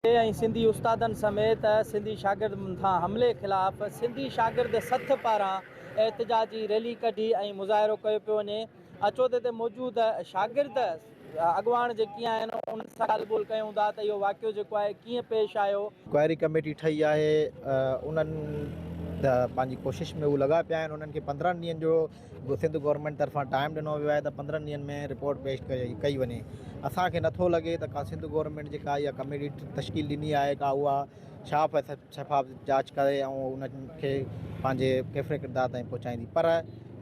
۽ سنڌي استادن سميت سنڌي شاگردن مٿان حملي خلاف سنڌي شاگرد سٿ پاران احتجاجي ريلي ڪڍي ۽ مظاهرو ڪيو پيو وڃي. اچو ته هتي موجود شاگرد اڳواڻ جيڪي آهن انهن سان ڳالهه ٻولهه ڪيون ٿا ته اهو واقعو جيڪو آهي ڪيئن پيش آيو. انڪوائري ڪميٽي ٺهي آهي انهن ته پنهنجي ڪوشش ۾ هو لڳا پيا آهن انهن کي 15 ڏينهن جو سنڌ گورنمينٽ طرفان ٽائيم ڏنو ويو آهي ته 15 ڏينهن ۾ رپورٽ پيش ڪئي وڃي اسان کي نٿو لڳي ته ڪا سنڌ گورنمينٽ جيڪا اها ڪميٽي تشڪيل ڏني آهي ڪا اها شاف ۽ شفاف جاچ ڪري ۽ انهن کي پنهنجي ڪيفر ڪردار تائين پهچائيندي پر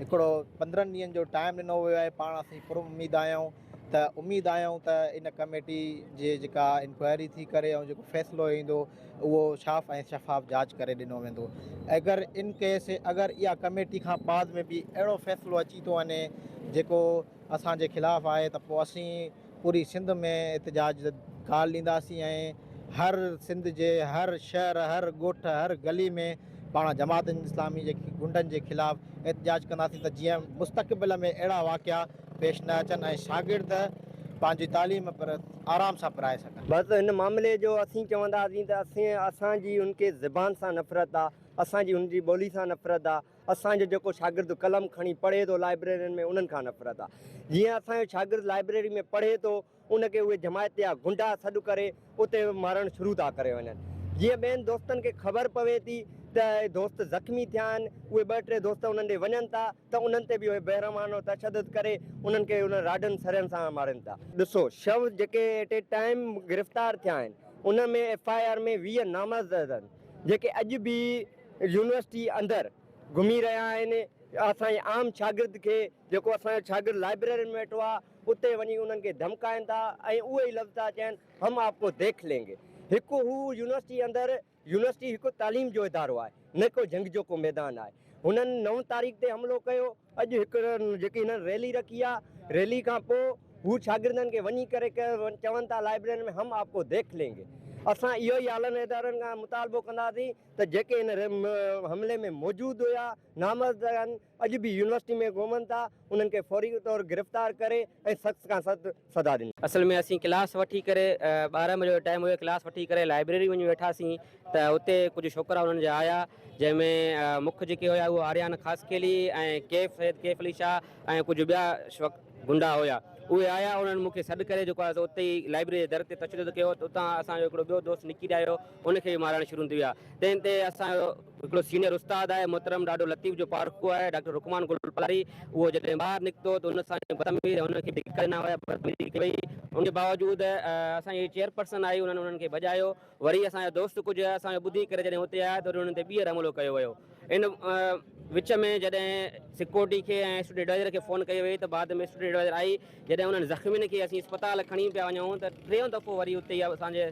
هڪڙو 15 ڏينهن جو ٽائيم ڏنو ويو آهي پاڻ اسين پر اميد آهيون ته اميد آهيون ته ان ڪميٽي جي جيڪا انڪوائري ٿي ڪري ۽ جيڪو فيصلو ايندو اهو صاف ۽ شفاف جاچ ڪري ڏنو ويندو اگر ان ڪيس اگر اها ڪميٽي کان بعد ۾ به اهڙو فيصلو اچي ٿو وڃي جيڪو اسان جي خلاف آهي ته پوء اسين پوري سنڌ ۾ احتجاج ڪال ڏينداسين ۽ هر سنڌ جي هر شهر هر ڳوٺ هر گلي ۾ پاڻ جماعت اسلامي جي غنڊن جي خلاف احتجاج ڪنداسين ته جيئن مستقبل ۾ اهڙا واقعا پيش نه اچن ۽ شاگرد پنهنجي تعليم آرام سان پرائي سگهن. بس هن معاملي جو اسين چونداسين ته اسين اسان جي هن کي زبان سان نفرت آ، اسان جي هن جي ٻولي سان نفرت آ، اسان جو جيڪو شاگرد قلم کڻي پڙهي ٿو لائبريرين ۾ انهن کان نفرت آ. جيئن اسان جو شاگرد لائبريري ۾ پڙهي ٿو ان کي اهي جماعت جا غنڊا سڏ ڪري اتي مارڻ شروع ٿا ڪري وڃن. جيئن ٻين دوستن کي خبر پوي ٿي ته اهي دوست زخمي ٿيا آهن، اهي ٻه ٽي دوست انهن ڏي وڃن ٿا ته انهن تي به اهي بيرحمانو تشدد ڪري انهن کي انهن راڊن سرين سان مارين ٿا. ڏسو شو جيڪي ايٽ اي ٽائيم گرفتار ٿيا آهن انهن ۾ ايف I R ۾ 20 نامزد آهن جيڪي اڄ به يونيورسٽي اندر گهمي رهيا آهن. اسان جي عام شاگرد کي جيڪو اسان جو شاگرد لائبريرين ۾ ويٺو آهي اتي وڃي انهن کي ڌمڪائين ٿا ۽ اهي ئي لفظ ٿا چين هم آپ ڪو ديک لينگي. هڪ هو يونيورسٽي اندر يونيورسٽي هڪ تعليم جو ادارو آهي نه ڪو جنگ جو ڪو ميدان آهي. هنن 9 تاريخ تي حملو ڪيو اڄ هڪ جيڪي هنن ريلي رکي آهي ريلي کان پوء هو شاگردن کي وڃي ڪري چون ٿا لائبريرين ۾ هم آپ ڪو ديک لينگي. اسان اهو ئي اعلن ادارن کان مطالبو ڪنداسين ته جيڪي هن حملي ۾ موجود هيا نامزدگان اڄ به يونيورسٽي ۾ گهمن ٿا انهن کي فوري طور گرفتار ڪري ۽ سخت کان سخت سزا ڏني. اصل ۾ اسين ڪلاس وٺي ڪري 12 بجي جو ٽائيم هيو ڪلاس وٺي ڪري لائبريري وڃي ويٺاسين ته اتي ڪجهه ڇوڪرا انهن جا آيا جنهن ۾ مک جيڪي هيا اهو آريان خاصخيلي ۽ ڪيف سيد ڪيف علي شاهه ۽ ڪجهه ٻيا غنڊا هيا اهي آيا انهن مون کي سڏ ڪري جيڪو آهي سو اتي ئي لائبريري جي در تي تشدد ڪيو ته اتان اسان جو هڪڙو ٻيو دوست نڪري آيو ان کي به مارڻ شروع ٿي ويا تنهن تي اسان جو هڪڙو سينئر استاد آهي محترم ڏاڍو لطيف جو پارکو آهي ڊاڪٽر رڪمان گل پلاري اهو جڏهن ٻاهر نڪتو ته ان سان بدتميزي هن کي ڌڪا ڏنا ويا بدتميزي ڪئي وئي ان جي باوجود اسان جي چيئرپرسن آئي انهن انهن کي ڀڄايو وري اسان جا دوست ڪجهه اسان جو ٻڌي ڪري جڏهن اتي آيا ته وري انهن تي ٻيهر حملو ڪيو ويو. ان وچ ۾ جڏهن سيڪيورٽي کي ۽ اسٽوڊنٽ ايڊوائزر کي فون ڪئي وئي ته بعد ۾ اسٽوڊنٽ ايڊوائزر آئي جڏهن انهن زخمين کي اسين اسپتال کڻي پيا وڃون ته ٽيون دفعو وري اتي ئي اسان جي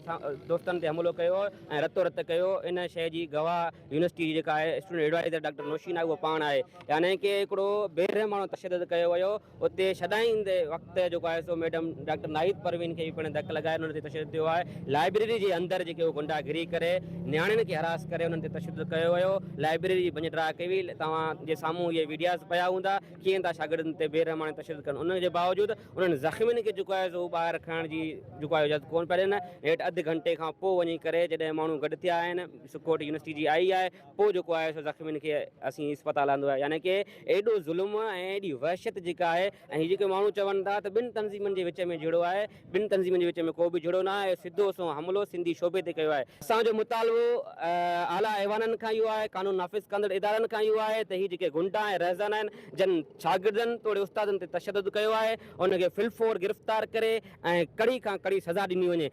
دوستن تي حملو ڪيو ۽ رتو رت ڪيو. ان شيء جي گواهه يونيورسٽي جي جيڪا آهي اسٽوڊنٽ ايڊوائزر ڊاڪٽر نوشين آهي اهو پاڻ آهي. يعني ڪي هڪڙو بيرحماڻو تشدد ڪيو ويو. اتي ڇڏائيندي وقت جيڪو آهي سو ميڊم ڊاڪٽر ناهيد پروين کي به پڻ ڌڪ لڳائي انهن تي تشدد ٿيو آهي. لائبريري جي اندر جيڪي اهي غنڊا گهري ڪري نياڻين کي هراس ڪري انهن تي تشدد ڪيو ويو. لائبريري جي ڀڃ ڊاهه ڪئي وئي. توهان جي سامهون اهي ويڊياز پيا هوندا ڪيئن ٿا شاگردن تي بي رحماڻي تشدد ڪن ان جي باوجود انهن زخمين کي جيڪو آهي سو ٻاهر کڻڻ جي جيڪو آهي اجازت ڪونه پيا ڏين. هيٺ اڌ گهنٽي کان پوء وڃي ڪري جڏهن ماڻهو گڏ ٿيا آهن سڪيورٽي يونيورسٽي جي آئي آهي پوء جيڪو آهي سو زخمين کي اسين اسپتال آندو آهي يعني ڪي ايڏو ظلم ۽ ايڏي وحشت جيڪا آهي ۽ هي جيڪي ماڻهو چون ٿا ته ٻن تنظيمن جي وچ ۾ جهيڙو آهي ٻن تنظيمن جي وچ ۾ ڪو به جهيڙو نه آهي سڌو سنئون حملو سنڌي شعبي تي ڪيو آهي. اسان جو مطالبو اعليٰ ايوانن کان اهو آهي قانون نافذ ڪندڙ ادارن کان اهو آهي ته هي جيڪي غنڊا ۽ رهزن آهن جن شاگردن توڙي استادن تي تشدد ڪيو آهي ان کي في الفور گرفتار ڪري ۽ ڪڙي کان ڪڙي سزا ڏني وڃي.